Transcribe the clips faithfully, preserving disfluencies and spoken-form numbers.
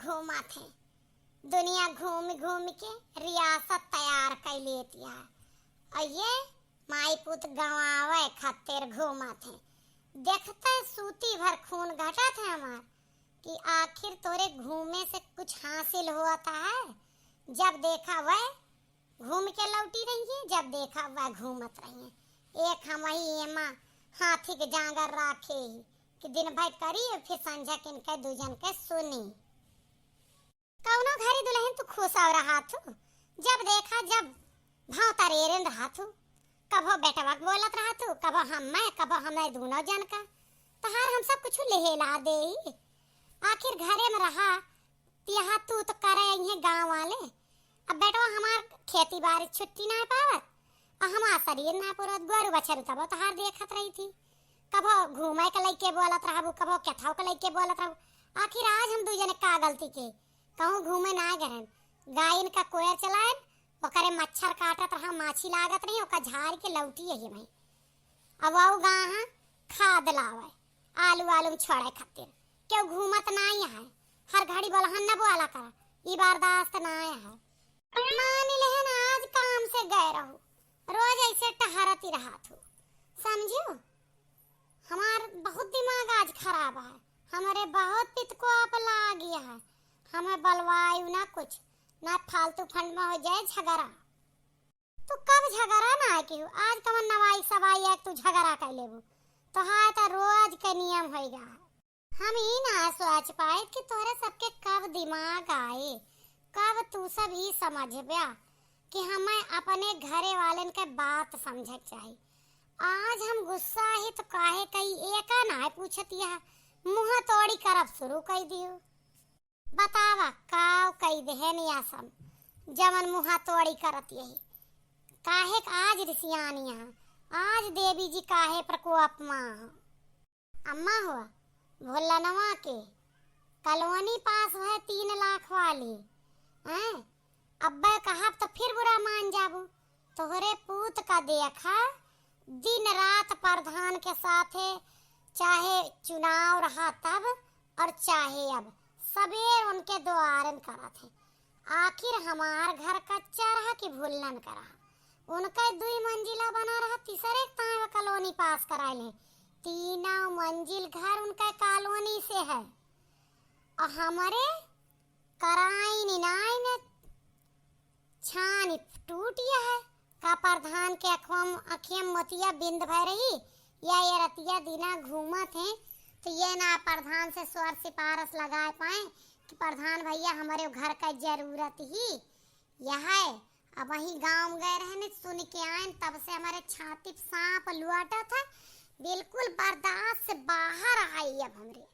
घूमत हैं। दुनिया घूम घूम के रियासत तैयार कइ लेत है। और ये माई पूत गंवावे खातिर घूमत हैं। देखते सूती भर खून घटत है हमार कि आखिर तोरे घूमे से कुछ हासिल होत है। जब देखा वह घूम के लौटी रही है, जब देखा वह घूमत रही है। एक हम वही एमा हाथी के जांगर राखे ही कि दिन भर करी और फिर संझा के इनके दुजन के सुनी। कौनो घरी दुलहिन तू खुश हो रहा थू, जब देखा जब भाव तरेरन रहा थू, कभो बेटवा के बोलत रहा थू, कभो हम मैं, कभो हमें दूनो जन का। तहार हम सब कुछ लेहे ला दे। आखिर घरे में रहा, तिहा तू तो करे अइहे गाँव वाले। अब बेटवा हमार खेती बारी छुट्टी ना पावत, और हमार शरीर ना पुरत, गोरू बछरू तबो तहार देखत रही थी। कभो घूमे के लइके बोलत रहबू, कभो केथाव के लइके बोलत रहबू। आखिर आज हम दू जने का गलती के? कहूँ घूमे ना गए, गायन का कोयर चलायन, ओकरे मच्छर काटत रहा, माछी लागत रही, ओका झाड़ के लौटी यही में। अब आऊ गाँव खाद लावे, आलू आलू में छोड़े खातिर। केहू घूमत नाई है, हर घड़ी बोलहन न बोला करा, ई बर्दाश्त नाई है। मान लेहन आज काम से गए रहू, रोज ऐसे टहरती रहत हो, समझियो? हमार बहुत दिमाग आज खराब है, हमारे बहुत पित को आप लागी है, हमें बलवायु ना कुछ, ना फालतू फंड में हो जाए झगड़ा। तू कब झगड़ा ना है केहू, आज कवन नवाई सवाई है तू झगड़ा कर लेबू? तो हाय तो रोज के नियम होइगा। हम ई ना सोच पाए कि तोहरे सबके कब दिमाग आए, कब तू सब ई समझब्या कि हमें अपने घरे वालन के बात समझे के चाही। आज हम गुस्सा ही तो काहे कही एका ना पूछत यह मुँह तोड़ी करब शुरू कर दियो। बतावा, काव कई देहन या सब, जवन मुँहा तोड़ी करत यही। काहे क आज रिसियान यहाँ, आज देवी जी काहे प्रकोप मा हो? अम्मा हो, भोलनवा के कॉलोनी पास है तीन लाख वाली, हैं? अब्बे कहब तो फिर बुरा मान जाबू। तोहरे पूत का देखा, दिन रात प्रधान के साथे, चाहे चुनाव रहा तब और चाहे अब, सबेर उनके दुआरन करत है। आखिर हमार घर कच्चा रहा कि भुल्लन का रहा? उनके दुई मंजिला बना रहा, तीसरे ताए कॉलोनी पास कराए ले। तीनों मंजिल घर उनके कॉलोनी से है। और हमारे कराइन नाइन छान टूट गया है। का प्रधान के अखवा में, अखिया में मोतिया बिंद भय रही? या ये रतिया दिना घूमत हैं, तो ये ना प्रधान से स्वर सिफारिश लगाए पाए कि प्रधान भैया, हमारे घर का जरूरत ही यह है। अब वही गाँव गए रहने, सुन के आए, तब से हमारे छाती पे सांप लुआटा था, बिल्कुल बर्दाश्त से बाहर आई। अब हमरे,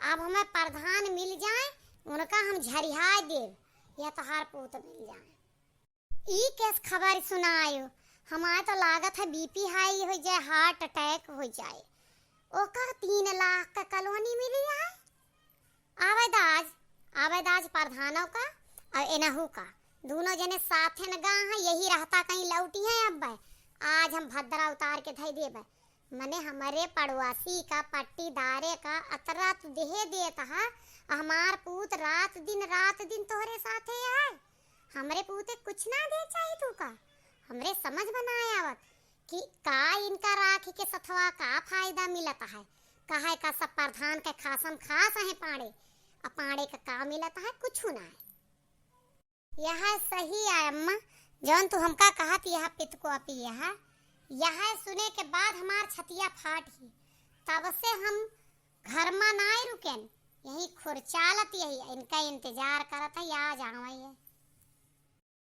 अब हमें प्रधान मिल जाए, उनका हम झरिहाए देब, या तोहार पूत मिल जाए। ई केस खबर सुनायो, हमारे तो लागत है बीपी हाई हो जाए, हार्ट अटैक हो जाए। ओकर तीन लाख का कॉलोनी मिली है। आवेदाज, आवेदाज प्रधानों का और एनहू का, दोनों जने साथे न गा हैं, यही रहता कहीं लौटी हैं। अब आज हम भद्रा उतार के धई देबे। मने हमरे पड़ोसी का, पट्टीदारे का अतरा तू देहे देत हा, हमार पूत रात दिन, रात दिन तोहरे साथे है। हमरे पूते कुछ ना दे चाही तू का? हमरे समझ बनाए आवत कि का इनका राखी के सथवा का फायदा मिलत है। कहे का सब प्रधान के खासम खास है पाड़े, आ पाड़े का का मिलत है, कुछ ना है। यह सही है अम्मा, जौन तू हमका कहत यह पितको अपी यह, यह सुने के बाद हमार छतिया फाट ही। तब से हम घर मा नाय रुकेन, यही खुरचालत यही इनका इंतजार करत है, आ जावे है।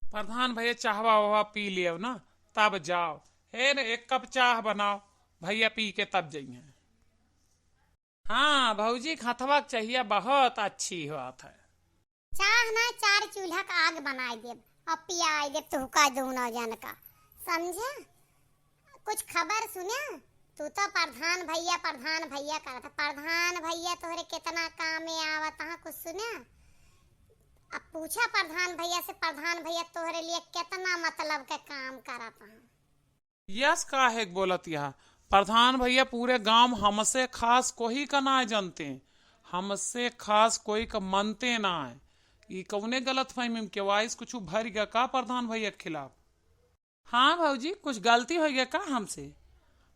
प्रधान भैया, चाहवा वाहवा पी लियो ना, तब जाओ। हे न, एक कप चाह बनाओ, भैया पी के तब जइहें। हाँ भौजी, खथवा के चहिया बहुत अच्छी होत है। चाह ना, चार चूल्हा का आग बनाई देब और पियाई देब तुहका दोनों जन का, समझे? कुछ खबर सुने? तू तो प्रधान भैया, प्रधान भैया करत है। प्रधान भैया तोहरे कितना काम में आवत हैं, कुछ सुने? अब पूछा प्रधान भैया से, प्रधान भैया तोहरे लिए कितना मतलब के काम करत हैं। यस, काहे के बोलत यह? प्रधान भैया पूरे गांव हमसे खास कोही का ना जानते। हमसे खास कोई का मनते ना है। ई कौने गलतफहमी में केवाइस कुछ भर गया का प्रधान भैया के खिलाफ? हाँ भौजी, कुछ गलती होइ गया का हमसे?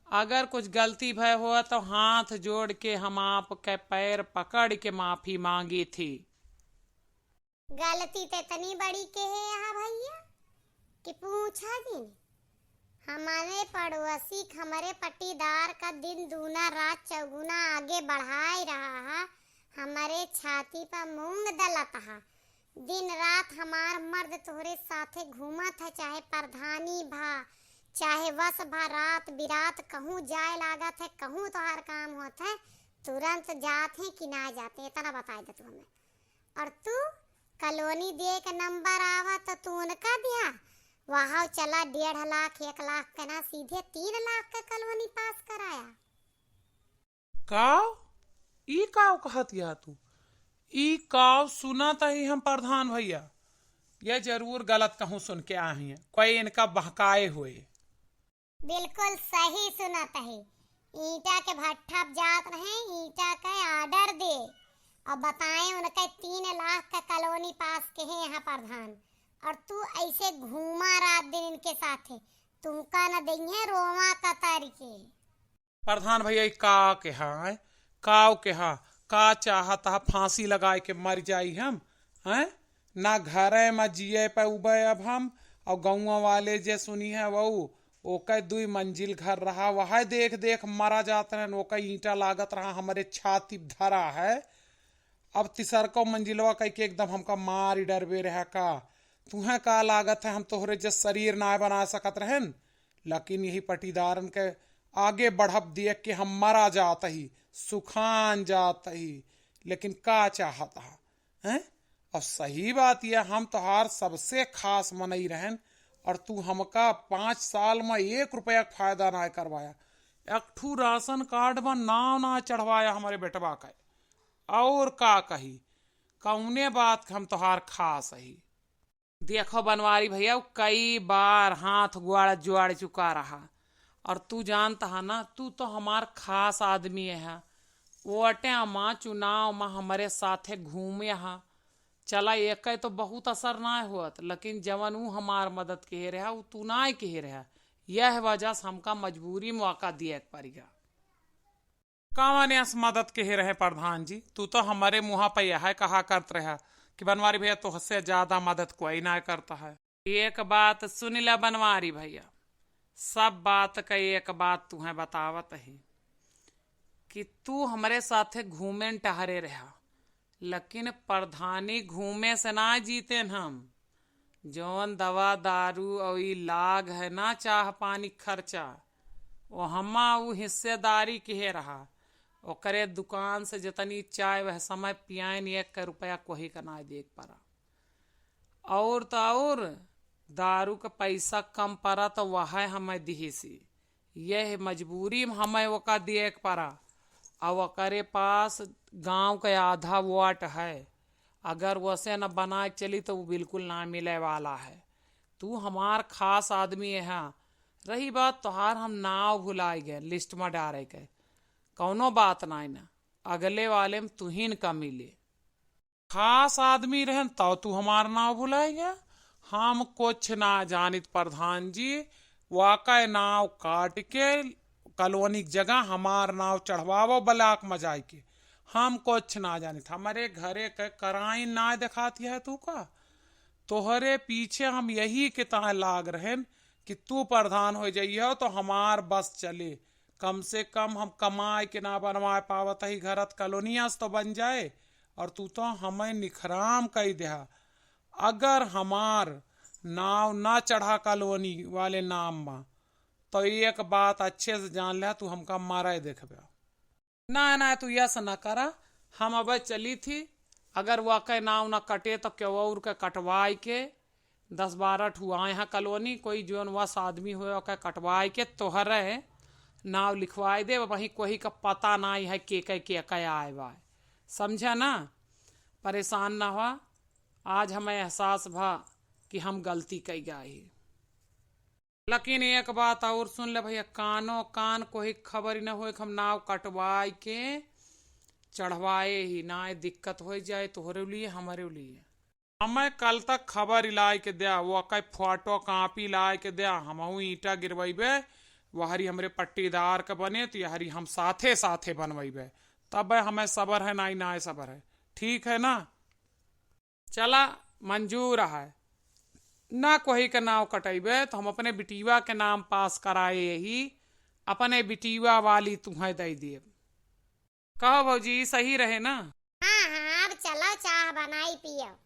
अगर कुछ गलती भय हुआ तो हाथ जोड़ के हम आपके पैर पकड़ के माफी मांगी थी। गलती तो इतनी बड़ी के है यहाँ भैया कि पूछा जिन। हमारे पड़ोसी क, हमरे पट्टीदार का दिन दूना रात चौगुना आगे बढ़ाए रहा है, हमरे छाती पर मूंग दलत है। दिन रात हमार मर्द तोहरे साथे घूमत है, चाहे प्रधानी भा, चाहे वस भा, रात बिरात कहूँ जाए लागत है, कहूँ तोहार काम होत है, तुरंत जात है कि ना जात है, इतना बताए दे तू हमें। और तू कॉलोनी दे के नंबर आवा तो तू उनका दिया, वहाँ चला डेढ़ लाख, एक लाख के ना, सीधे तीन लाख का कॉलोनी पास कराया। काव? ई काव कहत या तू? ई काव सुनत ही हम प्रधान भैया? ये जरूर गलत कहूँ सुन के आही हैं, कोई इनका बहकाए हुए। बिल्कुल सही सुनत ही। ईंटा के भट्ठा पे जात रहे, ईंटा के ऑर्डर दे और बताए उनके तीन लाख का कॉलोनी पास के है यहाँ प्रधान, और तू ऐसे घूमा रात दिन इनके साथे, तुमका न देंगे रोवा कतर के। प्रधान भैया, ई का केहा है? काव केहा? का चाहत हा? फांसी लगाए के मर जाई हम, हैं? ना घरे में जिए पे उबे अब हम, और गौवा वाले जे सुनी है वो, ओके दुई मंजिल घर रहा, वह देख देख मरा जात रहन, ओके ईंटा लागत रहा, हमरे छाती पे धरा है। अब तिसरको मंजिलवा कह के एकदम हमका मार डरबे रहा का? तुहें का लागत है हम तोहरे जे शरीर ना बना सकत रहन? लेकिन यही पटीदारन के आगे बढ़ब देख के हम मरा जात ही, सुखान जात ही। लेकिन का चाहत हा, हैं? और सही बात यह, हम तोहार सबसे खास मनई रहन और तू हमका पाँच साल में एक रुपया के फायदा ना करवाया, एक ठू राशन कार्ड में नाव ना चढ़वाया हमरे बेटवा का। और का कही, कौने बात के हम तोहार खास ही? देखो बनवारी भैया, उ कई बार हाथ गोड़ जोड़ चुका रहा, और तू जानत हा ना, तू तो हमार खास आदमी है। वोटे मा चुनाव मा हमरे साथे घूमे हा, चला एके तो बहुत असर ना होत, लेकिन जवन उ हमार मदद किहे रहा, उ तू ना किहे रहा, यह वजह से हमका मजबूरी में ओका दिए के पड़ गया। कवन अस मदद किहे रहे प्रधान जी? तू तो हमरे मुँहा पे यह कहा करत रहा कि बनवारी भैया तोहसे ज्यादा मदद कोई ना करता है। एक बात सुन ला बनवारी भैया, सब बात का एक बात तुहें बतावत ही कि तू हमरे साथे घूमे न टहरे रहा, लेकिन प्रधानी घूमे से ना जीतेन हम। जौन दवा दारू और ई लाग है ना चाह पानी खर्चा, वो हमा उ हिस्सेदारी किहे रहा। ओकरे दुकान से जितनी चाय वह समय पियाइन एक के रुपया कोही का ना देख पड़ा। और तो और दारू का पैसा कम पड़ा तो वह हमें दिहिसी। यह मजबूरी में हमें ओका दिए के पड़ा। और ओकरे पास गांव के आधा वोट है, अगर वसे न बना के चली तो वो बिल्कुल ना मिले वाला है। तू हमार खास आदमी है। रही बात तोहार, हम नाव भुलाई गए लिस्ट में डारे के, कौनो बात नाई ना, अगले वाले में तुहिन का मिले। खास आदमी रहन तब तू हमार नाव भुलाई गया। हम कुछ ना जानित प्रधान जी, वाकई नाव काट के कॉलोनी के जगह हमार नाव चढ़वावो ब्लॉक में जाइके। हम कुछ ना जानित, हमरे घरे के कराइन ना देखात है तू का? तोहरे पीछे हम यही के ताए लाग रहन कि तू प्रधान हो जइहो तो हमार बस चले। कम से कम हम कमाए के ना बनवाए पावत ही, घरत कॉलोनिया से तो बन जाए, और तू तो हमें निखराम कई देहा। अगर हमार नाव ना चढ़ा कॉलोनी वाले नाम मा, तो एक बात अच्छे से जान ले, तू हमका मारे देखबे। ना, ना, तू यस न करा, हम अब चली थी। अगर वाकई नाव न कटे तो केहू और के कटवाई के, दस बारह ठू आए हैं कॉलोनी, कोई जौन वस आदमी होए ओके कटवाई के तोहरे नाव लिखवाई दे। वहीं कोई का पता नाई है के के, के के आए बाय, समझा ना? परेशान ना हुआ, आज हमें एहसास भा कि हम गलती कई गए ही। लेकिन एक बात और सुन ले भैया, कानो कान कोई खबर ही न होए कि हम नाव कटवाई के चढ़वाए ही, नाय दिक्कत होइ जाए तोहरे लिए, हमरे लिए। हमें कल तक खबर लाए के द्या, वो कई फोटो कॉपी लाए के द्या, हमहू ईंटा गिरवैबे, वहरी हमरे पट्टीदार के बने, तो यहरी हम साथे साथे बनवैबे, तब हमें सबर है, नाई नाय सबर है, ठीक है ना? चला, मंजूर है, ना कोई के नाव कटैबे, तो हम अपने बिटिया के नाम पास कराए ही, अपने बिटिया वाली तुहें दे देब। कहो भौजी, सही रहे ना? हाँ, हाँ, अब चलो चाह बनाई पियो।